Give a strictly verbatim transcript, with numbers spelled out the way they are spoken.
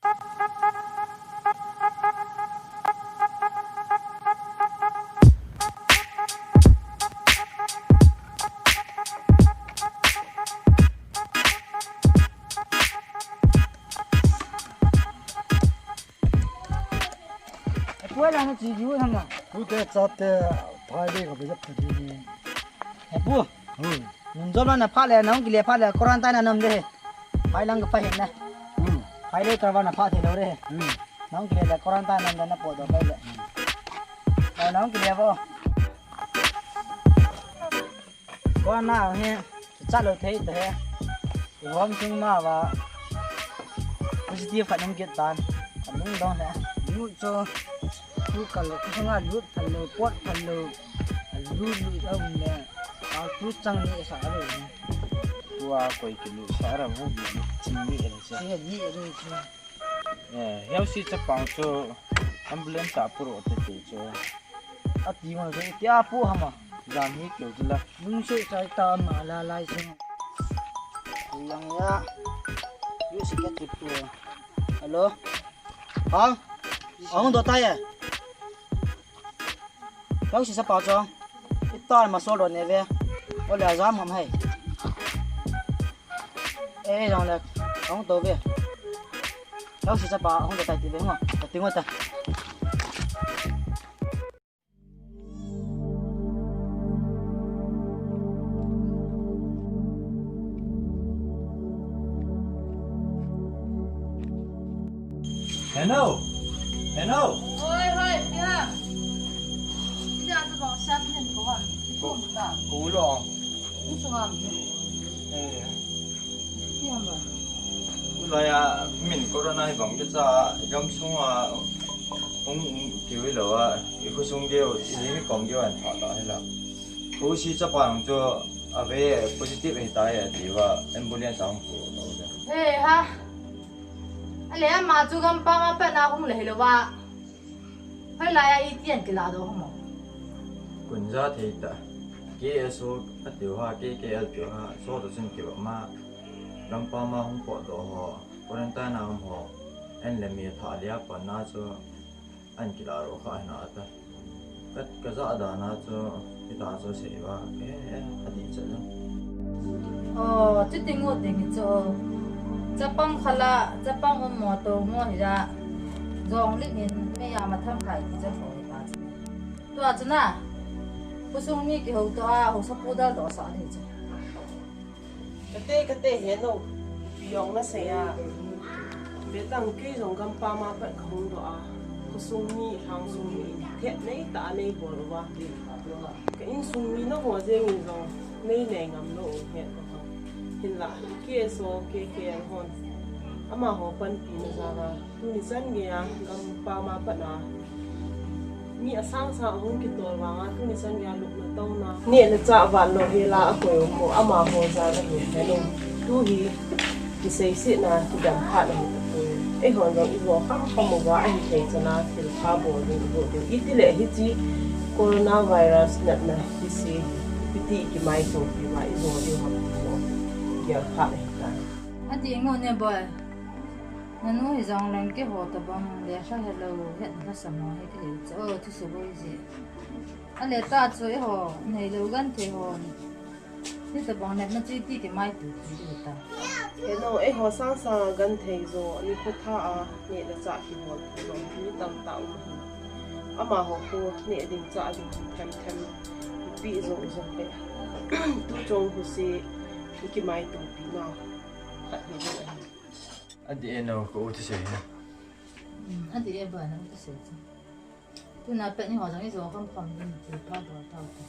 Apu, la na chi ju tham na. Tute chate phai le ka be jap ta di ni. Apu. Hmm. Nung jom la na pha le, nung kile pha le, quarantine na nam de he. Phai lang ka phai he na. Hmm. Phai le ka va na pha the lo de he. Hmm. Nung kile le quarantine nam de na po do phai le. Hmm. Nung kile bo. Corona hi chat lou thei te he. I hom chung ma va positive khat um kit tan. Ka lung dong he. Lut chu tu ka lo, ka nga lut pha lo, pot pha lo. Lut lut a um le. Ka tu chang ni sa lo. Tua koi ki lut sa ra mu bi ching ni le sa. Ni ni le chu. Eh, hiau si chapang chu ambulance a puro te te chu. A ti ma chu tia pu hama. Jan hi keu chu la. Nung se chai ta ma la lai chu. Yang ya. Yu si ka ti pu. Hello. Ha? Ahung do ta ye. Kau si sapa chu. Itan ma sol ro ne ve. Ole a jam ham hai. Eh, jong le. Kong to ve. Kau si sapa hung ta tai ti ve mo. Ta ti mo ta. Hello. Hello. Hoi, hoi, pia. Ida tu bang siap nen ko han. Ko, ko lo. Ni so ngam. Eh. Siam ba. Ulai a min corona hi bang ke cha gam sung a hung kiu lo a, i khosung geu, i ni kong geu an pha ta hi la. Ko si chapa nung chu a ve positive hi ta ya ti va ambulance ang ko lo ja. He ha. Ale ama chu gam pa ma pa na hung le lo va. Hoi lai a i tian ki la do mo. Kun ja thei ta. K S O a tiu ha, K K L tiu ha, so to sin ki ba ma. Gam pa ma hung ko do ho. Quarantine a um ho. En le mi tha lia pa na chu. An ki la ro kha na ta. Ka, ka ja da na chu, ki ta chu sei va, eh, eh, a di cha jong. Oh, chu ti ngut ding chu. Chapang khala, chapang um mo to mo hi ja. Jong li min, me ya ma tham khai ti cha ko hi ta chu. Tua chu na. Khosung mi ki ho to a, ho sa pu dal do sa ni chu. Kate, kate, he no. Ipi jong na sei a. Betang kei jong gam pa ma pat ka hung do a. Khosung mi, lhang sung mi. Thet nei ta nei bol uva. Ka insung mi na ho jeng in jong. Nei nei ngam lou u het. Hinla, K S O, K K L hon. Amaho panpi na jal a. Tuni chan geiya gam pa ma pat na. Mi asang sang ahung kitol vang a, tuni chan geiya lupna taona. Neh le chah vat lou hel a akoi um u, amaho jal ahi, hello. Tu hi, kiseisetna, kidam phat ahi tapoi. Eihon jong ivo kham kham uva, ahithei chan a thil pha bol ding ivo diu. Itile hiche coronavirus natna hi se, ipi ti kimaitopi uva ivo diu ham ti ho. Gel phat ahi ta. Ati ngo ne boy. Nanu hi jong leng keiho tabang lekha helou, het lhasam ho hi kei chu, oh, thusuh boi ji. Ale ta chu eiho, neilou genthei ho. Hitabang natna chu iti kimaitopi diu ta. Keiho, eiho sangsa genthei jo, nikho tha a, neh le chah kibol phalou, mi tamtah um ahi. Amaho khu, neh ding chah ding, them them, ipi jong jong le. Tu chong khu se, ikimaitopi na, khat hi jong ahi. Adih e, nao ka u thusei na. Hmm, adih e ba, nao u thusei chu. Tuna pet ni ho jong ijo kham kham ding, thil pha bol tau te.